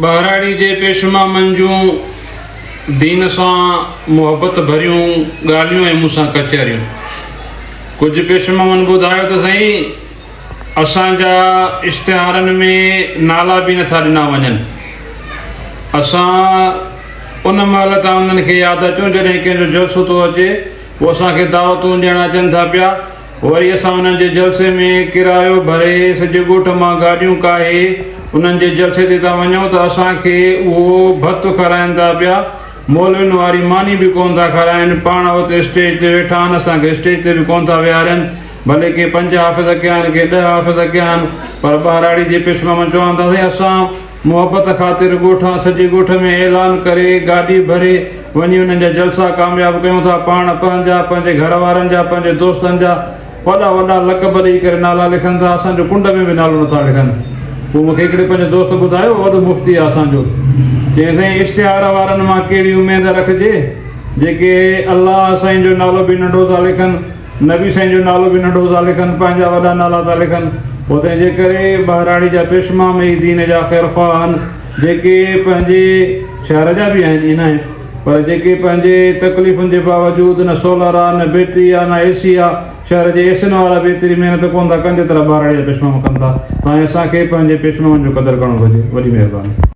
ٻهراڙي جي پيشمامن جون دين سان محبت ڀريون ڳالهيون ۽ مون سان ڪچهريون. ڪجهه پيشمامن ٻڌايو ته سائين اسان جا اشتهارن ۾ نالا به نٿا ڏنا وڃن. اسان ان مهل ٿا انهن کي ياد اچون جڏهن ڪنهن جو جلسو ٿو اچي پوء اسان کي دعوتون ڏيڻ اچن ٿا پيا. وري اسان انهن جي جلسي ۾ ڪرايو ڀري سڄي ڳوٺ مان گاڏيون ڪاهي انهن جي جلسي تي ٿا وڃون ته اسان کي اهو ڀت کارائن ٿا پيا، مولوين واري ماني به ڪونه ٿا کارائن، پاڻ اتي اسٽيج تي ويٺا آهن اسان کي اسٽيج تي به ڪونه ٿا ويهارين، ڀلي ڪي پنج حافظ ڪيا آهن ڪي ڏهه حافظ ڪيا آهن پر ٻهراڙي جي پيشمامن چون ٿا سائين اسان محبت خاطر ڳوٺان سڄي ڳوٺ ۾ اعلان ڪري گاڏي ڀري وڃي انهن جا جلسا ڪامياب ڪيون ٿا پاڻ پنهنجا پنهنجي گهر وارن جا پنهنجي دوستن جا وڏا وڏا لقب ڏئي ڪري نالا لکن ٿا اسان جو ڪنڊ ۾ به نالو نٿا لکن پوء مونکي هڪڙي پنهنجي دوست ٻڌايو وڏو مفتي آ اسان جو چيائين سائين اشتهار وارن مان ڪهڙي اميد رکجي جيڪي الله سائين جو نالو به ننڍو ٿا لکن نبي سائين جو نالو به ننڍو ٿا لکن، پنهنجا وڏا نالا ٿا لکن. پوء تنهن جي ڪري ٻهراڙي جا پيشمام ئي دين جا خيرخواهه آهن، جيڪي پنهنجي شهر جا به آهن ائين ناهي پر جيڪي پنهنجي تڪليفن جي باوجود نه سولر آ نه بيٽري آ نه اي سي آ، شهر جي اي سين وارا به ايتري محنت ڪونه ٿا ڪن جيترا ٻهراڙي جا پيشمام ڪن ٿا. تانئين اسان کي پنهنجي پيشمامن جو قدر ڪرڻ گهرجي. وڏي مهرباني.